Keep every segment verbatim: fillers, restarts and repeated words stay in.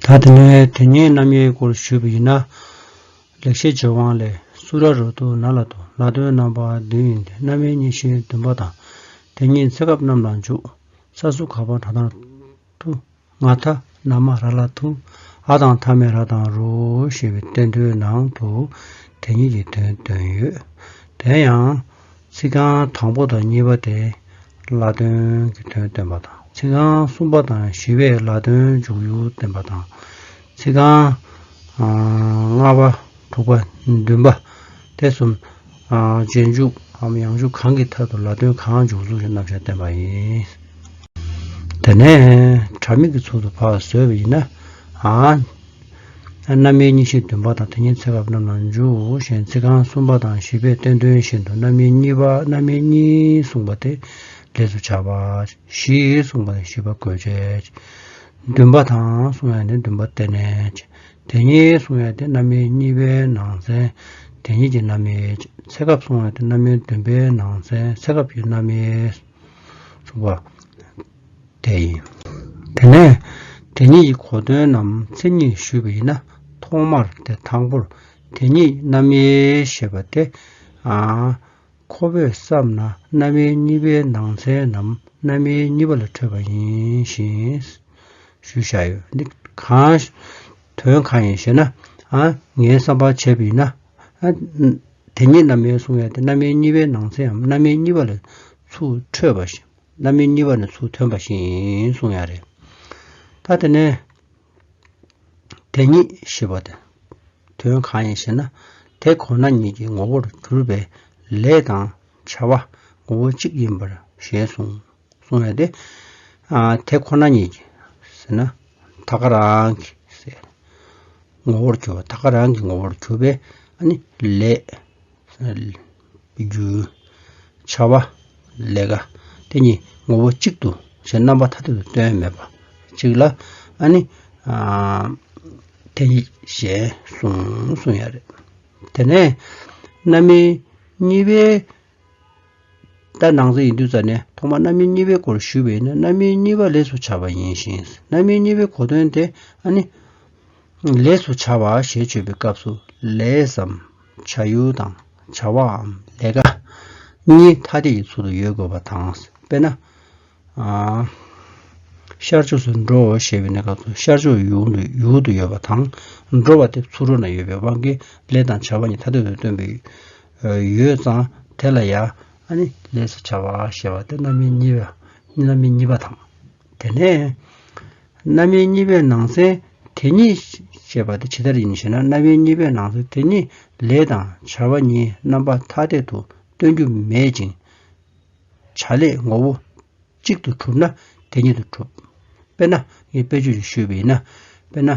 ད་དེ་ནས་དེ་ཉིད་རྣམ་དབྱེའི་སྐོར་ཞུས་པ་ཡིན་ན། ལེགས་བཤད་ལྗོན་དབང་ལས། སུ་ར་རུ་ཏུ་ན་ལ་ཏུ། ལ་དོན་རྣམ་པ་བདུན་ཡིན་ཏེ། རྣམ་དབྱེ་གཉིས་བཞི་བདུན་པ་དང་། དེ་ཉིད་ཚེ་སྐབས་རྣམས་ལ་འཇུག། ས་སུ་ག་བ་དྲ་དང་ཐུ། ང་ཐ་ན་མ་ར་ལ་ཐུ། འ་དང་མཐའ་མེད་ར་དང་རུ་ཞེས་པའི་བསྟན་དོན་ནང་དུ་དེ་ཉིད་ཀྱི་དོན་སྟོན་ཡོད། དེ་ཡང་ཚིག་རྐང་དང་པོ་དང་གཉིས་པ་དེ་ལ་དོན་གྱི་དོན་སྟོན་པ་དང་། ཚིག་རྐང་གསུམ་པ་དང་བཞི་པས་ལ་དོན་འཇུག་ཡུལ་སྟོན་པ་དང་། ཚིག་རྐང་ལྔ་པ་དྲུག་པ་བདུན་པ་དེ་གསུམ་རྗེས་འཇུག་གམ་ཡང་འཇུག་གང་གི་མཐར་དུ་ལ་དོན་གང་འཇུག་ཚུལ་གྱི་རྣམ་གཞག་བསྟན་པ་ཡིན། དེ་ནས་དྲ་མིག་གི་ཚུལ་དུ་ཕར་བཟོས་པ་ཡིན་ན། ཨ། རྣམ་དབྱེ་གཉིས་བཞི་བདུན་པ་དང་། དེ་ཉིད་ཚེ་སྐབས་རྣམས་ལ་འཇུག་གཞན། ཚིག་རྐང་གསུམ་པ་དང་བཞི་པས་བསྟན་དོན་བཞིན་དུ་རྣམ་དབྱེ་གཉིས་པ། རྣམ་དབྱེ་གཉིས་གསུངས་པ་དེ་ལས་སུ་བྱ་བ། བཞི་གསུངས་པ་དེ་བཞི་པ་དགོས་ཆེད། བདུན་པ་དང་གསུང་ཡ་དེ་བདུན་པ་སྟེ་གནས། དེ་ཉིད་གསུང་ཡ་དེ་རྣམ་དབྱེ་གཉིས་པའི་ནང་ཚན། དེ་ཉིད་ཀྱི་རྣམ་དབྱེ། ཚེ་སྐབས་གསུང་ཡ་དེ་རྣམ་དབྱེ་བདུན་པའི་ནང་ཚན། ཚེ་སྐབས་ཀྱི་རྣམ་དབྱེ་གསུངས་པ་དེ་ཡིན། དེ་ནས་དེ་ཉིད་ཀྱི་གོ་དོན་ནམ་མཚན་ཉིད་ཞུས་པ་ཡིན་ན། ཐོག་མར་དེ་དང་པོར་དེ་ཉིད་རྣམ་དབྱེ་ཞེས་པ་དེ། ཨ། ཁོ་བོས་བསམ་ན་རྣམ་དབྱེ་གཉིས་པའི་ནང་ཚན་ནམ་རྣམ་དབྱེ་གཉིས་པ་ལས་འཕྲོས་པ་ཡིན་ཞེས་ཞུས་བཞག་ཡོད། འདི་གང་དོན་གང་ཡིན་ཞེ་ན། ཨ། ངའི་བསམ་པར་བྱས་པ་ཡིན་ན། ཨ། དེ་ཉིད་རྣམ་དབྱེ་གསུང་ཡ་དེ་རྣམ་དབྱེ་གཉིས་པའི་ནང་ཚན་ནམ་རྣམ་དབྱེ་གཉིས་པ་ལས་ཚུར་འཕྲོས་པ་ཞིག་རྣམ་དབྱེ་གཉིས་པ་ནས་ཚུར་ཐོན་པ་ཞིག་ཡིན་གསུང་ཡ་རེད། ད་དེ་ནས། དེ་ཉིད་ཞེས་པ་དེ་དོན་གང་ཡིན་ཞེ་ན། དེ་ཁོ་ན་ཉིད་ཀྱི་ངོ་བོར་གྱུར་པའི་ལས་དང་བྱ་བ་ངོ་བོ་གཅིག་ཡིན་པར་ཞེས་གསུངས། གསུངས་ཡ་དེ། ཨ། དེ་ཁོ་ན་ཉིད་ཀྱི་ཟེར་ན། ད་ག་རང་གི་ཟེར། ངོ་བོར་གྱུར་པ། ད་ག་རང་གི་ངོ་བོར་གྱུར་པའི་ཨ་ནི་ལས། རྒྱུ། བྱ་བ། ལས་ཀ་དེ་གཉིས་ངོ་བོ་གཅིག་ཏུ་ཞེས་རྣམ་པ་ཐ་དད་དུ་སྟོན་མེད་པ་གཅིག་ལ། ཨ་ནི། ཨ། དེ་ཉིད་ཞེས་གསུངས་གསུངས་ཡ་རེད། དེ་ནས་རྣམ་དབྱེ་གཉིས་པའི། ད་ནང་ཚན་ཡིན་དུས་ཙ་ནས་ཐོག་མར་རྣམ་དབྱེ་གཉིས་པའི་སྐོར་ཞུས་པས་ན། རྣམ་དབྱེ་གཉིས་པ་ལས་སུ་བྱ་བ་ཡིན་ཞིང་། རྣམ་དབྱེ་གཉིས་པའི་གོ་དོན་དེ་ཨ་ནི། ལས་སུ་བྱ་བ་ཞེས་བརྗོད་པའི་སྐབས་སུ་ལས་སམ་བྱ་ཡུལ་དང་བྱ་བའམ་ལས་ཀ་གཉིས་ཐ་དད་ཀྱི་ཚུལ་དུ་ཡོད་དགོས་པ་དང་། དཔེར་ན། ཨ། ཤར་ཕྱོགས་སུ་འགྲོ་ཞེས་པའི་གནས་སྐབས་སུ་ཤར་ཕྱོགས་ཡུལ་དུ་ཡུལ་དུ་ཡོད་པ་དང་། འགྲོ་བ་དེ་ཚུར་རོལ་ན་ཡོད་པའི་དབང་གིས་ལས་དང་བྱ་བ་གཉིས་ཐ་དད་དུ་སྟོན་པའི་ཡོད་ཙང་། དེ་ལ་ཡང་ཨ་ནི་ལས་སུ་བྱ་བ་ཞེས་པ་དེ་རྣམ་དབྱེ་གཉིས་པ། རྣམ་དབྱེ་གཉིས་པ་དང་། དེ་ནས་རྣམ་དབྱེ་གཉིས་པའི་ནང་ཚན་དེ་ཉིད་ཅེས་པ་དེ་ཇི་ལྟར་ཡིན་ཞེ་ན། རྣམ་དབྱེ་གཉིས་པའི་ནང་ཚན་དེ་ཉིད་ལས་དང་བྱ་བ་གཉིས་རྣམ་པ་ཐ་དད་དུ་སྟོན་རྒྱུ་མེད་ཅིང་། བྱ་ལས་ངོ་བོ་གཅིག་ཏུ་གྲུབ་ན་དེ་ཉིད་དུ་གྲུབ། དཔེར་ན་ངས་དཔེ་བརྗོད་ཅིག་ཞུས་པ་ཡིན་ན། དཔེར་ན།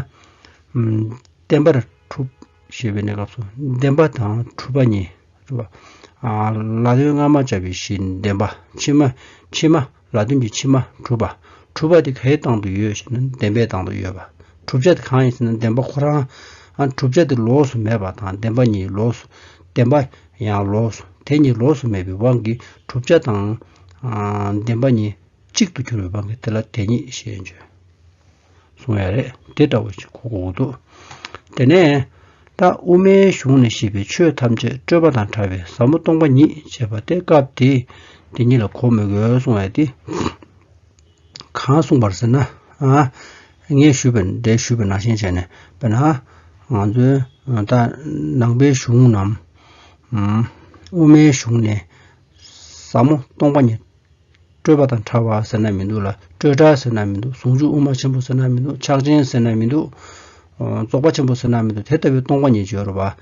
ཨམ། བདེན་པར་གྲུབ་ཞེས་པའི་གནས་སྐབས་སུ་བདེན་པ་དང་གྲུབ་པ་གཉིས། གྲུབ་པ། ཨ། ལ་དོན་སྔ་མ་བྱ་བའི་གཞི་བདེན་པ། ཕྱི་མ། ཕྱི་མ། ལ་དོན་གྱི་ཕྱི་མ་གྲུབ་པ། གྲུབ་པ་དེ་གའི་སྟེང་དུ་ཡོད་ཞེ་ན་བདེན་པའི་སྟེང་དུ་ཡོད་པ། བསྒྲུབ་བྱ་དེ་གང་ཡིན་ཟེར་ན་བདེན་པ་ཁོ་རང་། ཨ། བསྒྲུབ་བྱ་དེ་ལོགས་སུ་མེད་པ་དང་བདེན་པ་གཉིས་ལོགས་སུ། བདེན་པ་ཡང་ལོགས་སུ། དེ་གཉིས་ལོགས་སུ་མེད་པའི་དབང་གིས་བསྒྲུབ་བྱ་དང་། ཨ། བདེན་པ་གཉིས་གཅིག་ཏུ་གྱུར་པའི་དབང་གིས་དེ་ལ་དེ་ཉིད་ཞེས་བརྗོད། གསུང་ཡ་རེད། དེ་འདྲ་བོ་ཞིག་གོ་དགོས་འདུག་དེ་ནས་ད་དབུ་མའི་གཞུང་ནས་བཤད་པའི་ཆོས་ཐམས་ཅད་སྤྲོས་པ་དང་བྲལ་བའི་ཟབ་མོ་སྟོང་པ་ཉིད་ཅེས་པ་དེ་སྐབས་དེ་དེ་ཉིད་ལ་གོ་མི་དགོས་གསུང་ཡ་དེ། གང་གསུངས་པར་ཟེར་ན། ཨ། ངས་ཞུས་པ་འདྲ་ཞུས་པ་ནང་བཞིན་བྱས་ནས། དཔེར་ན་ང་ཚོའི་ད་ནང་པའི་གཞུང་ནམ། ཨ། དབུ་མའི་གཞུང་ནས་ཟབ་མོ་སྟོང་པ་ཉིད། སྤྲོས་པ་དང་བྲལ་བ་ཟེར་ན་མི་འདུག་ལ། སྤྲོས་བྲལ་ཟེར་ན་མི་འདུག་ཟུང་འཇུག་དབུ་མ་ཆེན་པོ་ཟེར་ན་མི་འདུག་ཕྱག་ཆེན་ཟེར་ན་མི་འདུག་ཨོ། རྫོགས་པ་ཆེན་པོ་ཟེར་ན་མི་འདུག་དེ་ལྟ་བུའི་སྟོང་པ་ཉིད་ཅིག་ཡོད་རེད་པ།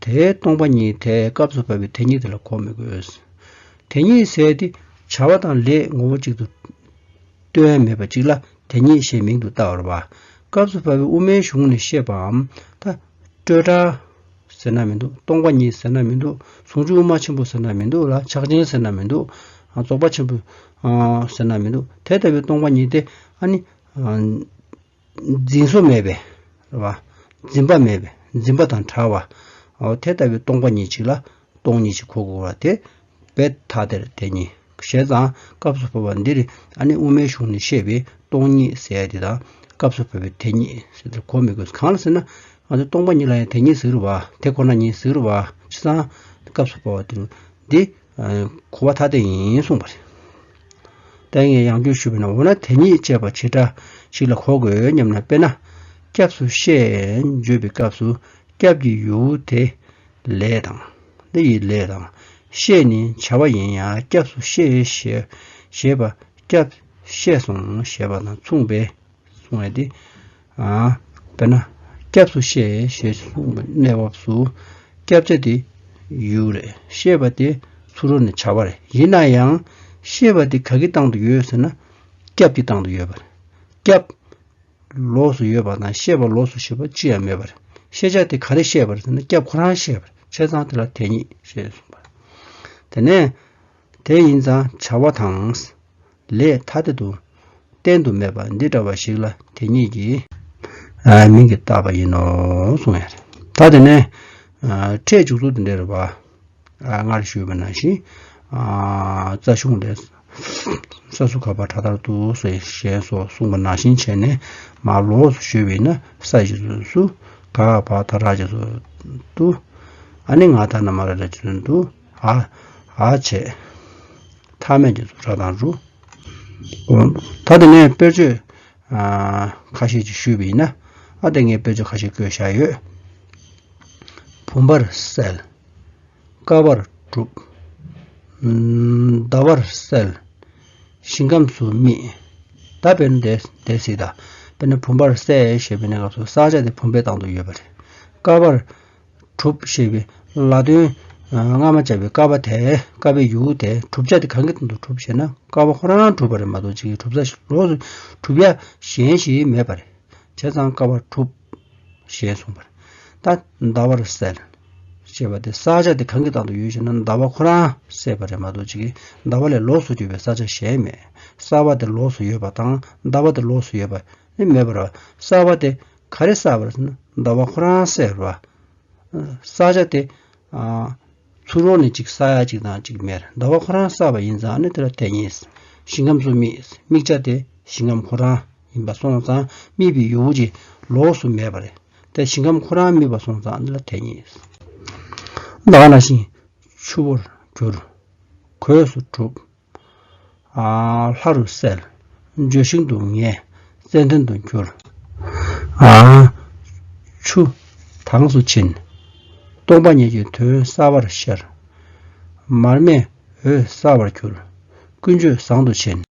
དེའི་སྟོང་པ་ཉིད་དེ་སྐབས་སུ་བབས་པའི་དེ་ཉིད་དེ་ལ་གོ་མི་དགོས། དེ་ཉིད་ཟེར་དེ་བྱ་བ་དང་ལས་ངོ་བོ་གཅིག་ཏུ་སྟོན་མེད་པ་གཅིག་ལ་དེ་ཉིད་ཞེས་མིང་དུ་བཏགས་པ་རེད་པ། སྐབས་སུ་བབས་པའི་དབུ་མའི་གཞུང་ནས་བཤད་པའམ་ད། སྤྲོས་བྲལ་ཟེར་ན་མི་འདུག་སྟོང་པ་ཉིད་ཟེར་ན་མི་འདུག་ཟུང་འཇུག་དབུ་མ་ཆེན་པོ་ཟེར་ན་མི་འདུག་ལ། ཕྱག་ཆེན་ཟེར་ན་མི་འདུག་ཨ། རྫོགས་པ་ཆེན་པོ། ཨ། ཟེར་ན་མི་འདུག་དེ་ལྟ་བུའི་སྟོང་པ་ཉིད་དེ་ཨ་ནི། ཨ། འཛིན་སོ་མེད་པའི། རེད་པ། འཛིན་པ་མེད་པའི། འཛིན་པ་དང་བྲལ་བ། ཨོ། དེ་ལྟ་བུའི་སྟོང་པ་ཉིད་ཅིག་ལ་སྟོང་ཉིད་ཅིག་གོ་དགོས་པ་དེ། རྦད་ཐ་དད་དེ་ཉིད། བྱས་ཙང་སྐབས་སུ་བབས་པ་འདིར་ཨ་ནི་དབུ་མའི་གཞུང་ནས་བཤད་པའི་སྟོང་ཉིད་ཟེར་ཡ་དེ་དང་ སྐབས་སུ་བབ་པའི་དེ་ཉིད་ཟེར་ཏེ་གོ་མི་དགོས། གང་ལ་ཟེར་ན་ང་ཚོ་སྟོང་པ་ཉིད་ལ་ཡང་དེ་ཉིད་ཟེར་བ་དེ་ཁོ་ན་ཉིད་ཟེར་བ་བྱས་ཙང་སྐབས་སུ་བབ་པ་དེ་འདི་གོ་བ་ཐ་དད་ཡིན་གསུངས་པ་རེད། ད་ངས་ཡང་བསྐྱར་ཞུས་པ་ན་འོ་ན་དེ་ཉིད་ཅེས་པ་བྱེད་སྒྲ་ཞིག་ལ་གོ་དགོས་སྙམ་ན། དཔེར་ན། སྐྱབས་སུ་བཤད་བརྗོད་པའི་སྐབས་སུ་སྐྱབས་ཀྱི་ཡུལ་དེ་ལས་དང་། འདི་ཡི་ལས་དང་། བཤད་ནི་བྱ་བ་ཡིན་ཡང་སྐྱབས་སུ་བཤད་ཞེས་ཞེས་པ་སྐྱབས་བཤད་སོང་ཞེས་པ་དང་མཚུངས་པས་གསུངས་པ་སྟེ། ཨ། དཔེར་ན། སྐྱབས་སུ་བཤད་ཞེས་གསུངས་པའི་གནས་བབ་སུ། སྐྱབས་བྱ་དེ་ཡུལ་རེད། བཤད་པ་དེ་ཚུར་རོལ་ནས་བྱ་བ་རེད། ཡིན་ན་ཡང་། བཤད་པ་དེ་ག་གི་སྟེང་དུ་ཡོད་ཟེར་ན། སྐྱབས་ཀྱི་སྟེང་དུ་ཡོད་པ་རེད། སྐྱབས་ལོགས་སུ་ཡོད་པ་དང་བཤད་པ་ལོགས་སུ་ཡོད་པ་ཅི་ཡང་མེད་པ་རེད། བཤད་བྱ་དེ་ག་རེ་བཤད་པ་རེད་ཟེར་ན་སྐྱབས་ཁོ་རང་བཤད་པ་རེད། བྱས་ཙང་དེ་ལ་དེ་ཉིད་ཞེས་གསུངས་པ། དེ་ནས། དེ་ཡིན་ཙང་བྱ་བ་དང་། ལས་ཐ་དད་དུ་གཏན་དུ་མེད་པ་འདི་འདྲ་བ་ཞིག་ལ་དེ་ཉིད་ཀྱི་ཨ་མིང་གིས་བཏགས་པ་ཡིན་ནོ་གསུངས་ཡ་རེད། ད་དེ་ནས་ཨ་ཕྲད་འཇུག་ཚུལ་དེ་འདྲ་རེད་པ། ཨ་སྔར་ཞུས་པ་ནང་བཞིན་ཨ་རྩ་གཞུང་ལས་ས་སུ་ག་བ་དྲག་མཐར་ཐུག་ཟེར་ཞེས་སོགས་གསུངས་པ་ནང་བཞིན་བྱས་ནས་མར་ལོགས་སུ་ཞུས་པ་ཡིན་ན་ས་ཞེས་སུ་ག་བ་ད་ར་ཞེས་སུ་ཏུ། ཨ་ནི་ང་ད་ན་མ་ར་ར་ཞེས་སུ་ཏུ། ཨ་ཨ་བྱས། མཐའ་མེད་ཀྱི་སུ་ར་དང་རུ། ད་དེ་ནས་དཔེར་བརྗོད་ཨ་ཁ་ཤས་ཅིག་ཞུས་པ་ཡིན་ན། ཨ་དེ་ངས་དཔེར་བརྗོད་ཁ་ཤས་བཀོད་བཞག་ཡོད། བུམ་པར་གསལ། དཀའ་བར་གྲུབ། ཟླ་བར་གསལ། ཞིང་ཁམས་སུ་རྨིས། ད་དཔེར་ན་དེ་དེ་སྲིད་ད། དཔེར་ན་བུམ་པར་གསལ་ཞེས་པའི་གནས་སྐབས་སུ་བསགས་བྱ་དེ་བུམ་པའི་སྟེང་དུ་ཡོད་པ་རེད། དཀའ་བར་གྲུབ་ཞེས་པའི་ལ་དོན་སྔ་མ་བྱས་པའི་དཀའ་བ་དེ་དཀའ་བའི་ཡུལ་དེ་གྲུབ་བྱ་དེ་གང་གི་སྟེང་དུ་གྲུབ་ཞེ་ན་དཀའ་བ་ཁོ་རང་གྲུབ་པ་རེད་མ་གཏོགས་ཅིག་གྲུབ་ས་ལོགས་སུ་གྲུབ་ཡ་གཞན་ཞིག་མེད་པ་རེད། བྱས་ཙང་དཀའ་བ་གྲུབ་ཞེས་གསུངས་པ་རེད། ད་ཟླ་བར་གསལ་ཞེས་པ་དེ་བསགས་བྱ་དེ་གང་གི་སྟེང་དུ་ཡོད་ཞེ་ན་ཟླ་བ་ཁོ་རང་གསལ་བ་རེད་མ་གཏོགས་ཅིག་ཟླ་བ་ལས་ལོགས་སུ་གྱུར་པའི་བསགས་བྱ་གཞན་མེད། བསགས་པ་དེ་ལོགས་སུ་ཡོད་པ་དང་ཟླ་བ་དེ་ལོགས་སུ་ཡོད་པ་ནི་མེད་པ་རེད། བསགས་པ་དེ་ག་རེ་བསགས་པ་རེད་ཟེར་ན་ཟླ་བ་ཁོ་རང་གསལ་བ། བསགས་བྱ་དེ། ཚུར་རོལ་ནས་ཅིག་བསགས་ཡ་ཅིག་དང་ཅིག་མེད། ཟླ་བ་ཁོ་རང་བསགས་པ་ཡིན་ཙང་ནི་དེ་ལ་དེ་ཉིད། ཞིང་ཁམས་སུ་རྨིས། རྨིས་བྱ་དེ་ཞིང་ཁམས་ཁོ་རང་ཡིན་པ་སོང་ཙང་རྨིས་པའི་ཡུལ་གྱི་ལོགས་སུ་མེད་པ་རེད། དེ་ཞིང་ཁམས་ཁོ་རང་རྨིས་པ་སོང་ཙང་འདི་ལ་དེ་ཉིད། ད་ག་ནང་བཞིན་ཆུ་བོར་གྱུར། གོས་སུ་གྲུབ། ལྷ་རུ་གསལ། ལྗོན་ཤིང་དུ་ངེས། ཙནྡན་དུ་གྱུར། ཆུ་དྭངས་སུ་ཕྱིན། སྟོང་པ་ཉིད་ཀྱི་དོན་གསལ་བར་ཤར། མར་མེ་འོད་གསལ་བར་གྱུར། ཀུན་སྤྱོད་བཟང་དུ་ཕྱིན།